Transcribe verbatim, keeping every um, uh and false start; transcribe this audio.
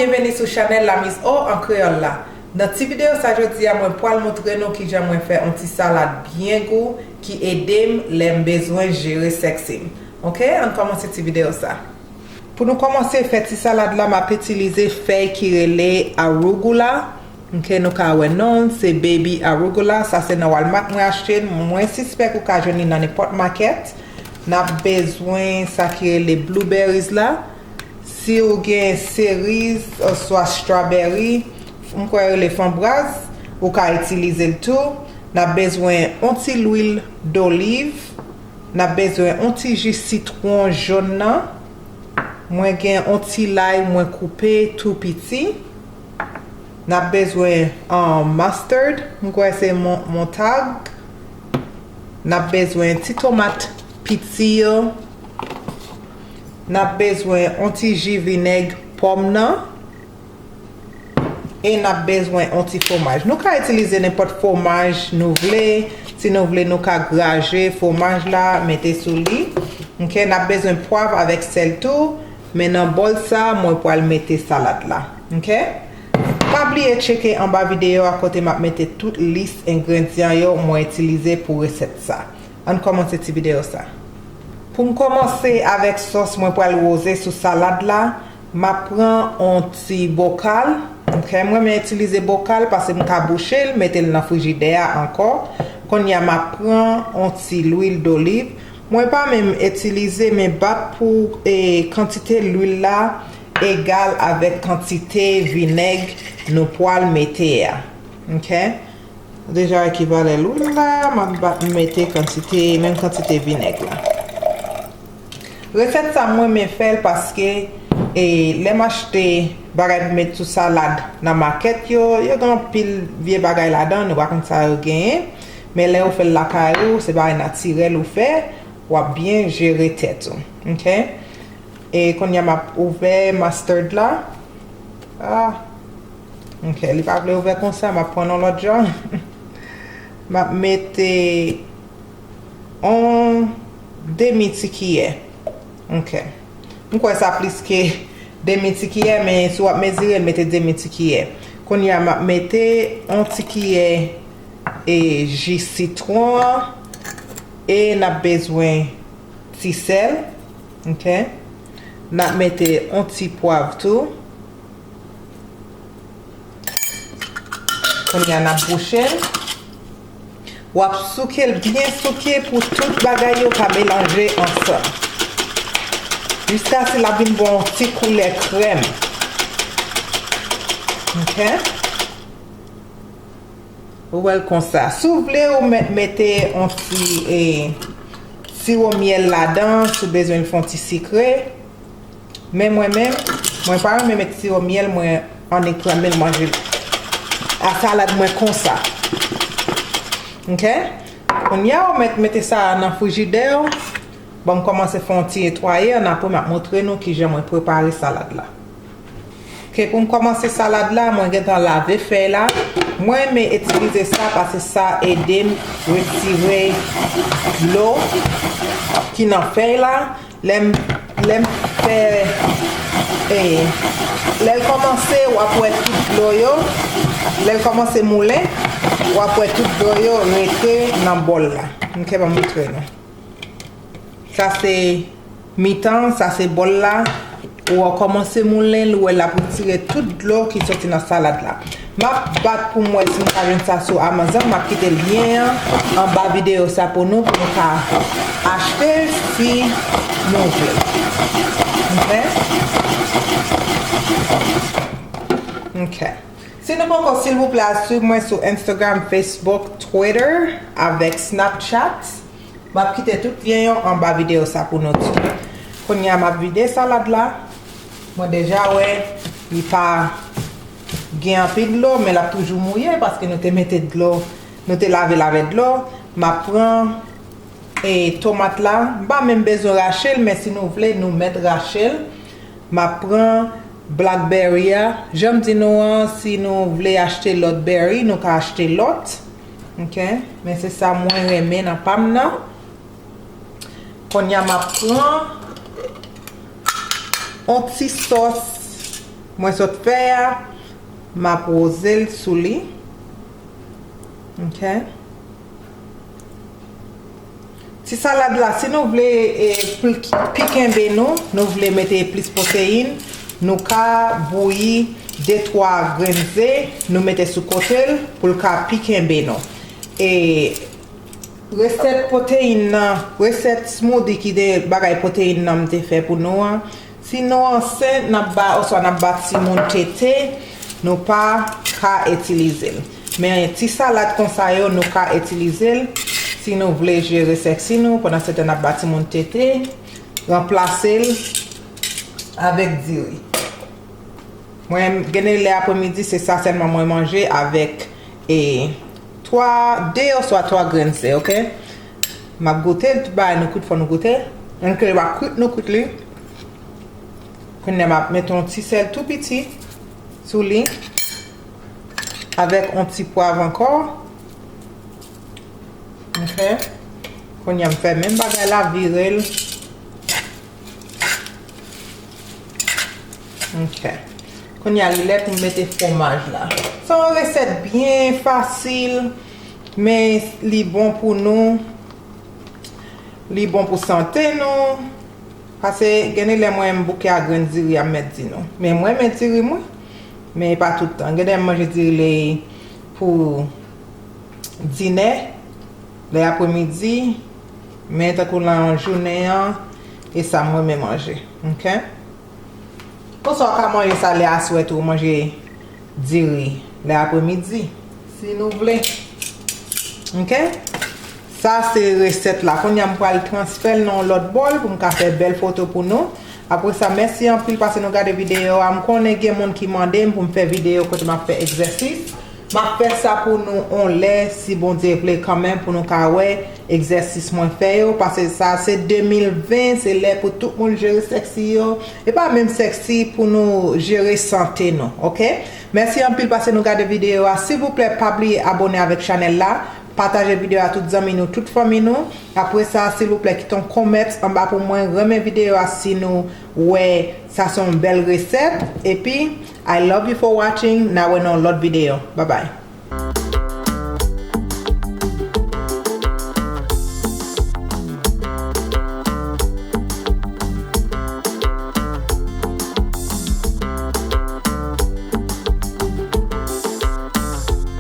Byenveni sou chanèl La Miss O an kreyòl la. Nan ti videyo sa jodi a, mwen pral montre nou kijan mwen fè yon ti salad byen gou ki ede m lè m bezwen jere sèks m. Oke, ann kòmanse ti videyo sa. Pou nou kòmanse fè ti salad la, m ap itilize fèy ki rele arugula. Oke, nou ka wè non l, se baby arugula. Sa se nan Walmart mwen achte l. Mwen sispèk ou ka jwenn li nan nenpòt makèt. N ap bezwen sa ki rele blueberries la. Si ou gen cerise oswa strawberry, m kwè yo rele fanbraz, ou ka itilize l tou. N ap bezwen yon ti lwil doliv. N ap bezwen yon ti ji sitwon jòn nan. Mwen gen yon ti lay mwen koupe tou piti. N ap bezwen, um, mustard, m kwè se mon-, montag. N ap bezwen ti tomat piti yo. N ap bezwen yon ti ji vinèg pòm nan. E n ap bezwen yon ti fwomaj. Nou ka itilize nenpòt fwomaj nou vle. Si nou vle, nou ka graje fwomaj la, mete sou li. Oke, n ap bezwen pwav avèk sèl tou. Men nan bòl sa, mwen pral mete salad la. Oke? Pa bliye tcheke anba videyo a kote m ap mete tout lis engredyan yo mwen itilize pou resèt sa. Ann kòmanse ti videyo sa. Pou m kòmanse avèk sòs mwen pral woze sou salad la, m ap pran yon ti bokal. Oke, m renmen itilize bokal paske m ka bouche l, mete l nan frijidè a ankò. Kounye a, m ap pran yon ti lwil doliv. Mwen pa menm itilize, men bat pou, e, kantite lwil la egal avèk kantite vinèg nou pral mete a. Oke? Deja wè ki valè lwil la, m ap ba-, mete kantite, menm kantite vinèg la. Resèt sa mwen renmen fè l paske, e, lè m achte bagay pou met sou salad nan makèt yo, yo gen anpil vye bagay ladan, nou pa konn sa yo genyen. Men lè ou fè l lakay ou, se bagay natirèl ou fè, w ap byen jere tèt ou. Oke? E kounye a m ap ouvè mustard la. Ah. Oke, li pa vle ouvè konsa, m ap pran yon lòt jan. M ap mete yon demi ti kiyè. Oke. M kwè sa plis ke demi ti kiyè, men si w ap mezire l, mete demi ti kiyè. Kounye a, m ap mete yon ti kiyè, e, ji sitwon an. E n ap bezwen ti sèl. Oke. N ap mete yon ti pwav tou. Kounye a, n ap bouche l. W ap souke l byen souke pou tout bagay yo ka melanje ansanm. Jiskaske l ap vin ba w yon ti koulè krèm. Oke? Ou wè l konsa. Si w vle, ou mèt mete yon ti, e, siwo myèl ladan, si w bezwen l fè yon ti sikre. Men mwen menm, mwen pa renmen met siwo myèl, mwen annik tranble l manje a salad mwen konsa. Oke? Kounye a, ou mèt mete sa nan frijidè w. Bon, m kòmanse fè yon ti netwaye, annapre m ap montre nou kijan mwen prepare salad la. Oke, pou m kòmanse salad la, mwen gentan lave fèy la. Mwen renmen itilize sa paske sa ede m retire dlo ki nan fèy la. Lè m, lè m fè, e, lè l kòmanse, w ap wè tout dlo yo. Lè l kòmanse moulen, w ap wè tout dlo yo rete nan bòl la. Oke, ban m montre nou. Sa se mitan, sa se bòl la. Ou a kòmanse moulen l, ou wè l ap retire tout dlo ki soti nan salad la. M ap bat pou m wè si m ka jwenn sa sou Amazon. M ap kite lyen an anba videyo sa pou nou, pou nou ka achte l si nou vle. Oke? Oke. Si nou poko, silvouplè, al swiv mwen sou Instagram, Facebook, Twitter avèk Snapchat. M ap kite tout lyen yo anba videyo sa pou nou tou. Kounye a, m ap vide salad la. Mwen deja wè li pa gen anpil dlo, men l ap toujou mouye paske nou te mete dlo, nou te lave l avèk dlo. M ap pran, e, tomat la. M pa menm bezwen rache l, men si nou vle, nou mèt rache l. M ap pran blackberry a. Jan m di nou an, si nou vle achte lòt berry, nou ka achte lòt. Oke? Men se sa mwen renmen nan pa m nan. Kounye a, m ap pran yon ti sòs Mwen sot fè a, m ap woze l sou li. Ok. Ti salad la, si nou vle e, pl- pi kenbe nou, nou vle mete plis pwoteyin, nou ka bouyi de twa grenn ze, nou mete sou kote l pou l ka pi kenbe nou. E resèt pwoteyin nan, resèt smoothie ki de bagay pwoteyin nan m te fè pou nou an, si nou ansent, n ap ba, oswa n ap ba timoun tete, nou pa ka itilize l. Men ti salad konsa yo, nou ka itilize l si nou vle jere sèksi nou, pandan se tan n ap ba timoun tete, ranplase l avèk diri. Mwen, gen de lè apremidi, se sa sèlman mwen manje avèk e, twa, de oswa twa grenn ze, ok? M ap goute l, tout bagay nou kwit, fò nou goute. Ann ke l pa kwit, nou kwit li. Kounye a m ap mete yon ti sèl tou piti sou li, avèk yon ti pwav ankò. Ok. Kounye a m fè menm bagay la, vire l. Ok. Kounye a li lè pou m mete fwomaj la. Se yon resèt byen fasil, men li bon pou nou. Li bon pou sante nou. Paske gen de lè mwen m bouke a grenn diri a m mèt di nou. Men mwen renmen diri m wi. Men e pa tout tan. Gen de lè m manje diri le pou dinè, le apremidi, men tankou nan jounen an, e sa m renmen manje. Ok? Konsa w ka manje sa le aswè tou, manje diri le apremidi, si nou vle. Ok? Sa se resèt la. Kounye a m pral transfè l nan yon lòt bòl pou m ka fè bèl foto pou nou. Apre sa, mèsi anpil paske nou gade videyo a. M konnen gen moun ki mande m pou m fè videyo kote m ap fè egzèsis. M ap fè sa pou nou on lè, si Bondye vle kanmenm, pou nou ka wè egzèsis mwen fè yo, paske sa se de mil ven, se lè pou tout moun jere sèksi yo. E pa menm sèksi, pou nou jere sante nou, ok? Mèsi anpil paske nou gade videyo a. Silvouplè, pa bliye abòne avèk chanèl la, pataje videyo a tout zanmi nou, tout fanmi nou. Apre sa, silvouplè, kite yon kòmant anba pou mwen, renmen videyo a si nou wè sa se yon bèl resèt. Epi, I love you for watching, n a wè nan yon lòt videyo. Bye bye.